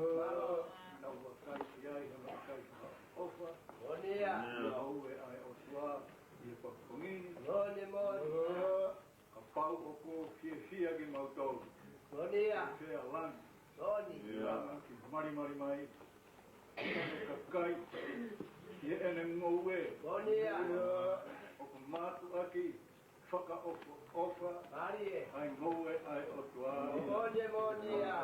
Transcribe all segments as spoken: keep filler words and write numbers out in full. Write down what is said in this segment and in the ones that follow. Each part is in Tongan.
Mālō. Tau vakai ki ai, ha vakai fakaʻofa. Moʻoni ia. Ngāue ʻa e ʻOtua ʻi he pongipongi ni. Moʻoni, moʻoni. Kapau ʻoku fiefia kimautolu. Moʻoni ia. Fiefia langi. Moʻoni. Langa ki malimali mai. Kakai. ʻI heʻene ngoue. Moʻoni ia. ʻOku mātuʻaki fakaʻofoʻofa. Mālie. ʻA e ngoue ʻa e ʻOtua. Moʻoni, moʻoni ia.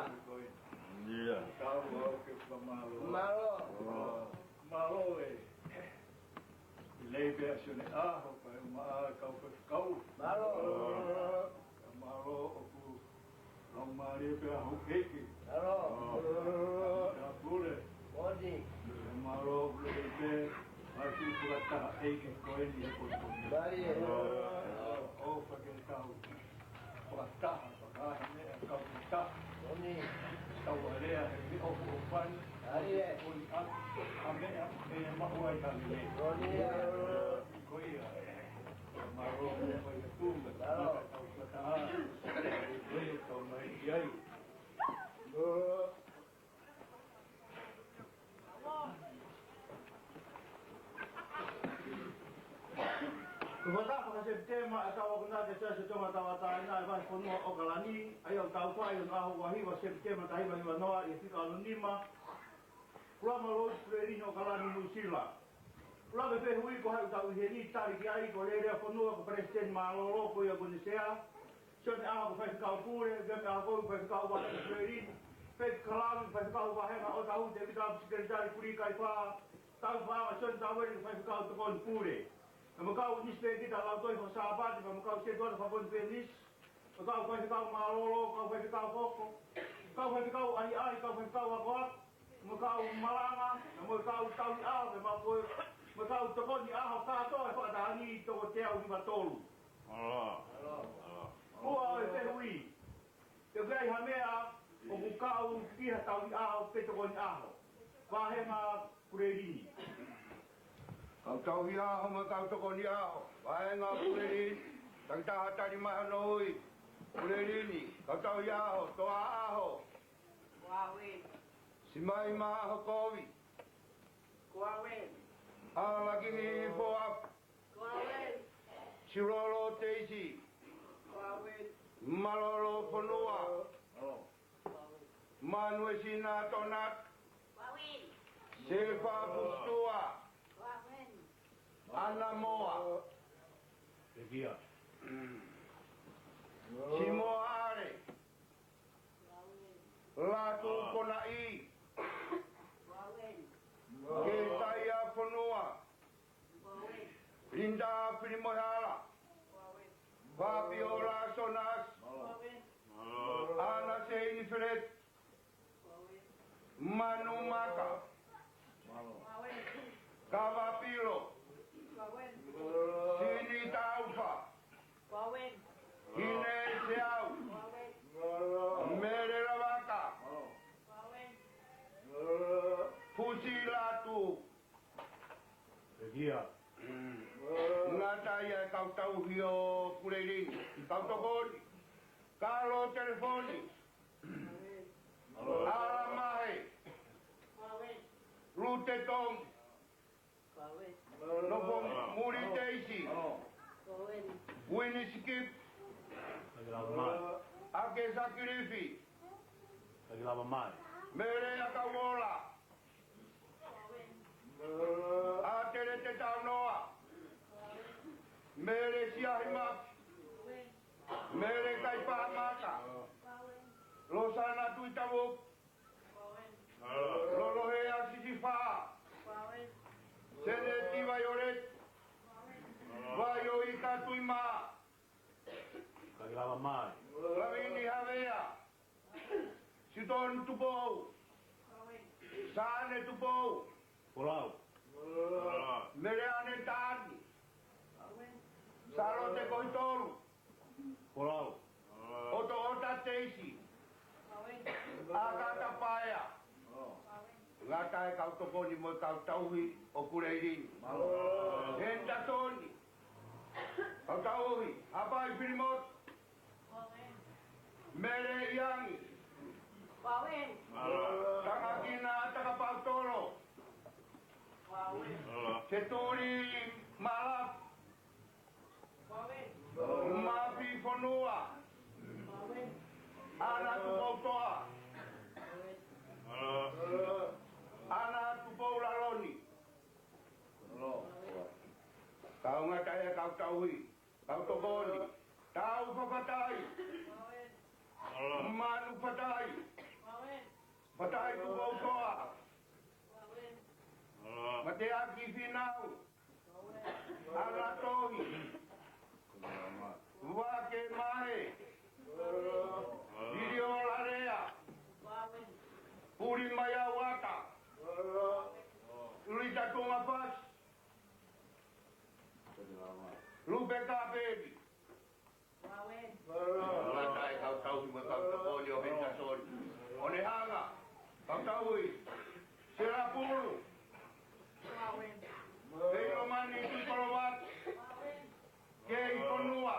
Ia. Tau au ke fakamālō. Mālō. Mālō e. Lei pea Sione ʻAho, kae ʻumaʻā e kau faifekau. Mālō. Mālō ʻoku laumālie pea houʻeiki. Mālō. Ka pule. Moʻoni. Mālō ʻoku lei pē, mai ki he fakataha ʻeiki ko eni he pongipongi. Mālie. ʻOfa ke tau fakataha, fakataha meʻa kau fakataha. Moʻoni. Tau alea he meʻa ʻoku ʻofa ni. Mālie. Ko ni a, a meʻa, meʻa maʻu ai ka meʻa. Moʻoni. Ko ia. Mālō, mālō, mālō. Mālō. Tau fakataha. Ko ia, tau mai ki ai. Ko e fakataha faka-Sepitema ʻa e Kau Akonaki ʻa e Siasi ʻo Tonga Tauʻatāina ʻi he Vahefonua ʻo ʻOkalani, ʻa ia ʻoku tau fai ʻi he ʻaho ua hiva Sepitema taha hiva hiva noa ʻi he fika ono nima, Pulama Lotu Pulelini ʻo ʻOkalani, Nuʻusila. Pulama fehuʻi ko hai ʻoku tau ʻi heni, tali ki ai ko e Lea Fonua, ko e Palesiteni Mālōlō, ko ia ko ʻene Sea, Sione ʻAho ko e Faifekau Pule, Veme ʻAho ko e Faifekau Vahenga Pulelini, Peki Kalauni ko e Faifekau Vahenga, ʻOtahu Tēvita ko e Sekelitali, Kulikaifā Taufaʻanga, Sione Tauele ko e Faifekau Tokoni Pule. Mo e kau Nisipēkita Lautohi Faka-Sāpate, mo e kau Setuata Fakakonifelenisi, mo e kau faifekau mālōlō, kau faifekau hoko, kau faifekau ʻahiʻahi, kau faifekau akoako, mo e kau malanga, mo e kau tauhi ʻaho, mo e kau, mo e kau tokoni ʻaho kātoa ʻo e fakataha ni, toko teau hiva tolu. Mālō. Mālō. Mālō. Ua ʻo e fehuʻi. Pe ʻoku ʻi ai ha meʻa ʻoku kau ki ha tauhi ʻaho pe tokoni ʻaho. Vahenga Pulelini. Kau tauhi ʻaho mo e kau tokoni ʻaho. Vahenga Pulelini. Takitaha tali mai hono ui. Pulelini. Kau tauhi ʻaho. Toa ʻAho. Ko au ē. Simaima ʻAhokovi. Ko au ē. ʻAlakini Foafu. Ko au ē. Silolo Teisi. Ko au ē. Malolo Fonua. Ko au ē. Manuesina Tonatu. Ko au ē. Sefa Fusitua. Ko au ē. ʻAna Moa. Pekia. Simoa ʻAle. Ko au ē. Latu Konaʻi. Ko au ē. Ketaia Fonua. Linda Filimoehala. Fabiola Sonas. ʻAna Seini Feleti. Manu Maka. Kava Pilo. Sini Taufa. Hine Seau. Mele Lavaka. Fusi Latu. Pekia. Ngata ia e kau tauhi ʻo Pulelini. Kau tokoni. Kalo Telefoni. Alamahe. Lute Tongi. Nofo Muli Teisi. Uini Sikipu. Taki lava mai. Ake Sakilifi. Taki lava mai. Mele Akauola. ʻAtele Tetanoa. Mele Siahimafi. Mele Kaipamaka. Losana Tuitavuku. Lolohea Sisifā. Seneti Vaioleti. Vaioika Tuimā. Taki lava mai. Lavini Havea. Sitoni Tupou. Sane Tupou. Folau. Meleane Tani. Salote Koitolu. Folau. ʻOtoʻota Teisi. ʻAkata Paea. Ngata e kau tokoni mo e kau tauhi ʻo Kuleilini. Mālō. Hentasoni. Kau tauhi, Hapai Filimotu. Mele ʻIangi. Mālō. Tangakina Takapautolo. Mālō. Setuli Malapu. Mafi Fonua. ʻAna Tupoutoʻa. ʻAna Tupoulaloni. Kau ngata e kau tauhi, kau tokoni. Taufa Fatai. Manu Fatai. Fatai Tupoutoʻa. Mateaki Finau. ʻAna Tohi. Vake Mahe. Ilio Lalea. Puli Maiauata. Lita Tungafasi. Lupe Kapeli. Ngata e kau tauhi mo e kau tokoni ʻo Hentasoni. ʻOnehanga. Kau tauhi. Selapulu. Peilomani Tuikolovatu. Kei Fonua.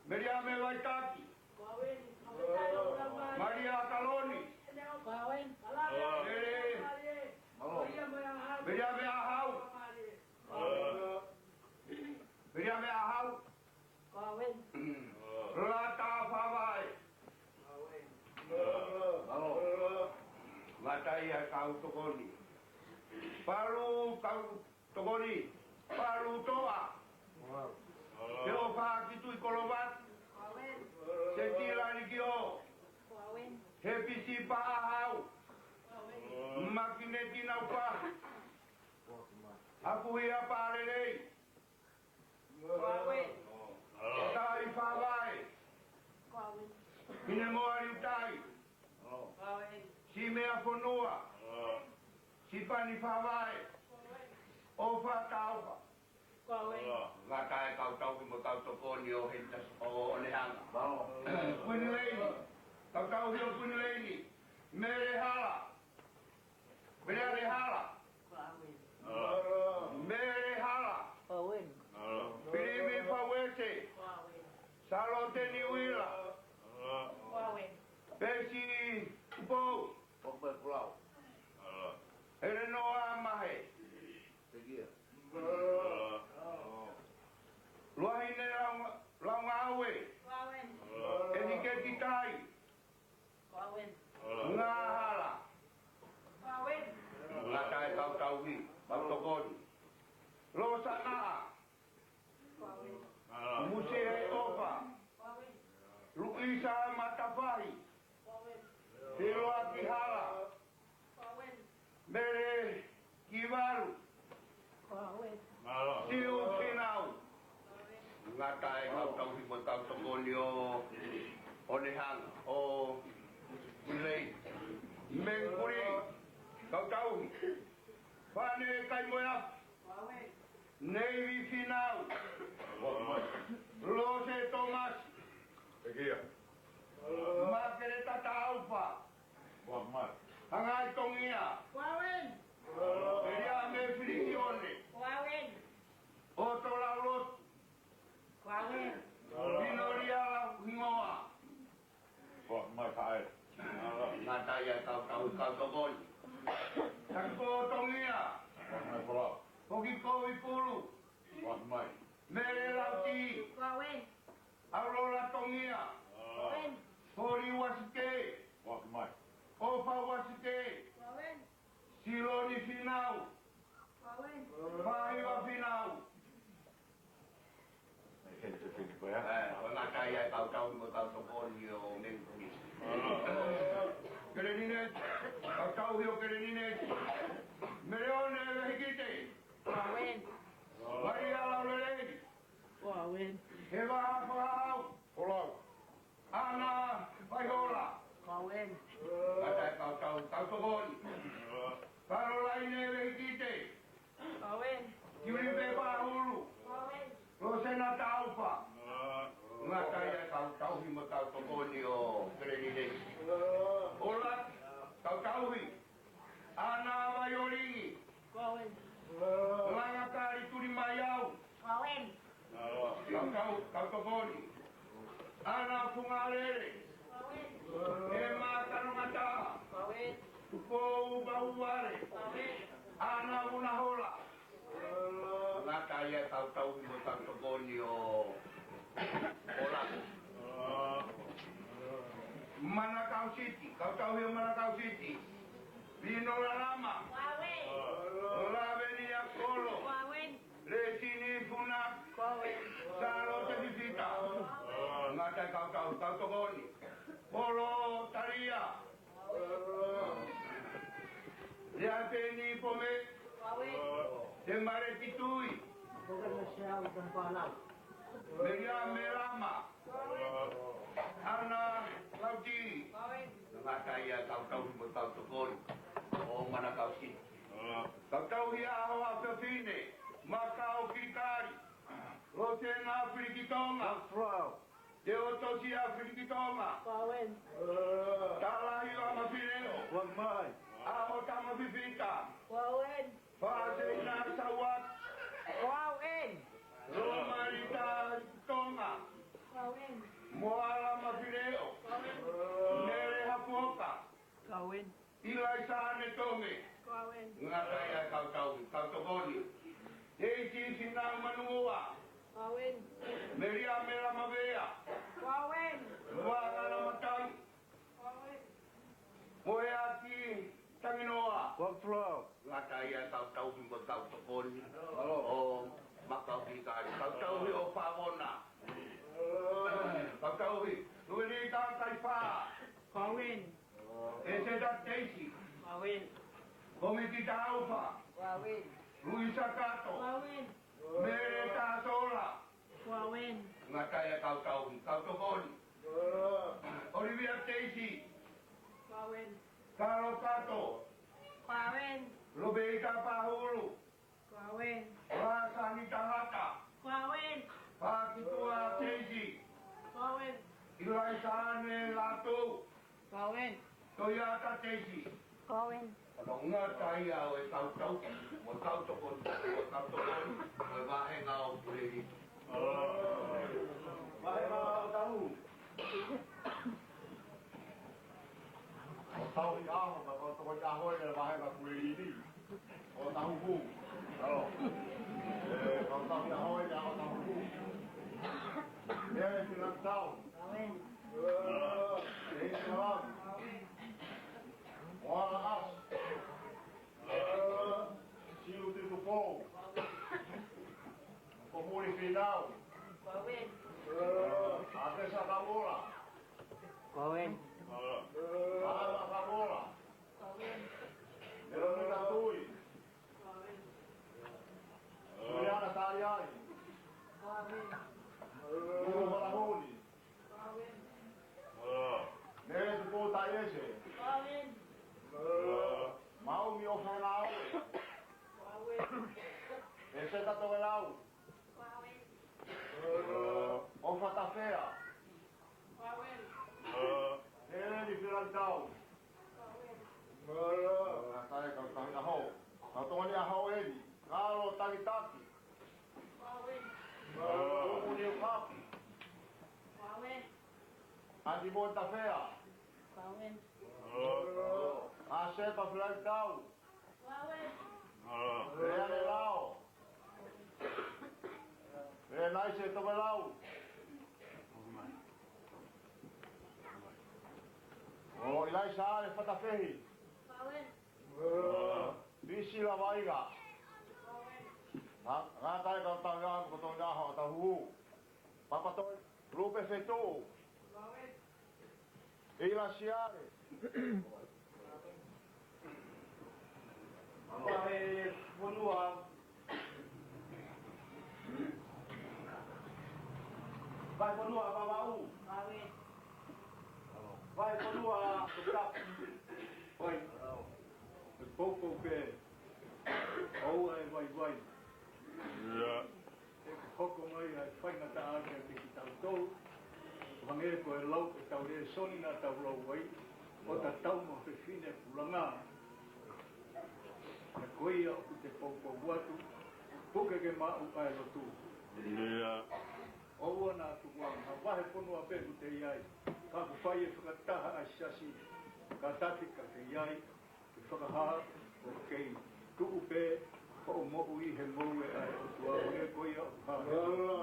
Meliame Vaitaki. Malia Kaloni. Mele. Meliame ʻAhau. Meliame ʻAhau. Lata Favae. Ngata e kau tokoni. Palu kau tokoni. Palu Toa. Teofaki Tuikolovatu. Setila Likio. Hepisipa ʻAhau. Makineti Naupa. Apuhia Palelei. Ko au ē. Sai Favae. Ko au ē. Hinemoa Liutai. Ko au ē. Simea Fonua. Sipani Favae. ʻOfa Taufa. Ko au ē. Ngata e kau tauhi mo e kau tokoni ʻo Hentas ʻo ʻOnehanga. Kuini Leini. Kau tauhi ʻo Kuini Leini. Mele Hala. Mele Hala. Ko au ē. Mele Hala. Ko au ē. Pilimi Fauese. Ko au ē. Salote Niuila. Ko au ē. Pesi Upou. Ko au ē. Elenoa Mahe. Luahine Launga-, Laungaue. Ko au ē. Eniketi Tai. Ko au ē. Ngahala. Ko au ē. Ngata e kau tauhi, kau tokoni. Losanaʻa. Ko au ē. Musie ʻOfa. Ko au ē. Luisa Matafahi. Ko au ē. Hiloaki Hala. Ko au ē. Mele Kivalu. Ko au ē. Mālō. Siu Finau. Ngata e kau tauhi mo e kau tokoni ʻo ʻOnehanga, ʻo Kuini Leini. Mengkuli, kau tauhi. Fane Kaimoeafi. Ko au ē. Neivi Finau. Lose Tomasi. Makele Tataufa. Hangai Tongia. Ko au ē. Eliame Filisione. Ko au ē. ʻOto Laulotu. Ko au ē. Pinolia Lauhingoa. Ngata e kau tauhi, kau tokoni. Takiko Tongia. Hokiko Ipulu. Mele Lauti. Ko au ē. ʻAulola Tongia. Ko au ē. Holi Uasike. ʻOfa Uasike. Ko au ē. Siloni Finau. Ko au ē. Fahiva Finau. Ē, ko e ngata ia e kau tauhi mo e kau tokoni ʻo Mengkuli. Kelenine, kau tauhi ʻo Kelenine. Meleone Vehikite. Ko au ē. Malia Laulelei. Ko au ē. Heva Fahau. Ko au. ʻAna Vaihola. Ko au ē. Ngata e kau tauhi, kau tokoni. Kalolaine Vehikite. Ko au ē. Kiulipe Pahulu. Ko au ē. Losena Taufa. Ngata ia e kau tauhi mo e kau tokoni ʻo Kelenine. ʻOlaki, kau tauhi. Kau tokoni. ʻAna Fungalele. ʻEma Kanongata. Tupou Pauale. ʻAna Unahola. Ngata ia kau tauhi mo kau tokoni ʻo, ʻo Laku. Manukau City, kau tauhi ʻo Manukau City. Vino Lalama. Lavenia Kolo. Lesini Funa. Salote Fifita. Ngata kau tauhi, kau tokoni. Polo Talia. Leapeni Pome. Temale Kitui. Melia Melama. ʻAna Lauti. Ngata ia kau tauhi mo kau tokoni ʻo Manukau City. Kau tauhi ʻaho ʻa Fefine, Makao Kilikali. Lotena Filikitonga. Teotosia Filikitonga. Talahi Lama Fileo. ʻAho Tama Fifita. Faseina Sauat. Lomalita Tonga. Moala Mafileo. Nele Hapuoka. Ilaisa Netonge. Ngata ia kau tauhi, kau tokoni. Teisi Sinau Manumua. Melia Mela Mavea. Vanga Lamatau. Moeaki Tanginoa. Ngata ia kau tauhi mo kau tokoni ʻo Makao Kilikali. Kau tauhi ʻo Pavona. Kau tauhi. Luelita Kaifā. ʻEseta Teisi. Komiki Taufa. Luisa Kato. Mele Tasola. Ngata ia kau tauhi, kau tokoni. ʻOlivia Teisi. Kalo Kato. Lobeita Pahulu. Lasani Tangata. Pakitua Teisi. Ilaisa Ane Latou. Toiata Teisi. Ngata ia ʻo e kau tauhi mo kau tokoni, mo kau tokoni ʻo e vāhenga ʻo Puleliti. Vāhenga ʻo Tahu. ʻO tauhi ʻaho, mo kau tokoni ʻaho ʻi he vāhenga Puleliti. ʻO Tahu Hū. ʻE, kau tauhi ʻaho ʻi he ʻaho Tahu Hū. ʻE, Filanitau. ʻE, Salamu. Moala ʻAsi. Siu Titupou. Komuli Finau. ʻAkesa Kauola. Ala Kauola. Melonita Tui. Juliana Taliai. Lulu Malahuni. Nele Tupou Taiese. Maumi ʻOfaʻenaue. ʻEseta Tokelau. ʻOfa Tafea. Nele ni Filanitau. Ngata ia kau tauhi ʻaho. Kau tokoni ʻaho eni. Kalo Takitaki. Uku Niukapu. Ati Mo Tafea. ʻAsepa Filanitau. Leane Lao. Lenaise Tokelau. ʻO Ilaisa Ale Fatafehi. Pisi Lavaiga. Ngata ia kau tauhi ʻaho, kau tauhi ʻaho ʻa Tahu Hū. Papatoi Lupe Fetuʻu. ʻIla Siale. Vahefonua. Vahefonua Vavaʻu. Vahefonua Tokitapu. Oi. Poupou pē. ʻOua ʻe vaivai. ʻE hoko mai ʻa e faingataʻa kiate kitautolu, ʻo hangē ko e lau ʻetau lēsoni naʻa tau lau ai, ʻo tatau mo e fefine pulanga. Pea ko ia ʻoku te poupou atu, puke ke maʻu ʻa e lotu. ʻOua ai. Ka ʻoku fai e fakataha ʻa e siasi, kātaki ka ke ʻi ai, ke fakahā ʻoku kei tuʻu pē hoʻo moʻui he moʻui ʻa e ʻOtua, he ko ia ʻoku hā.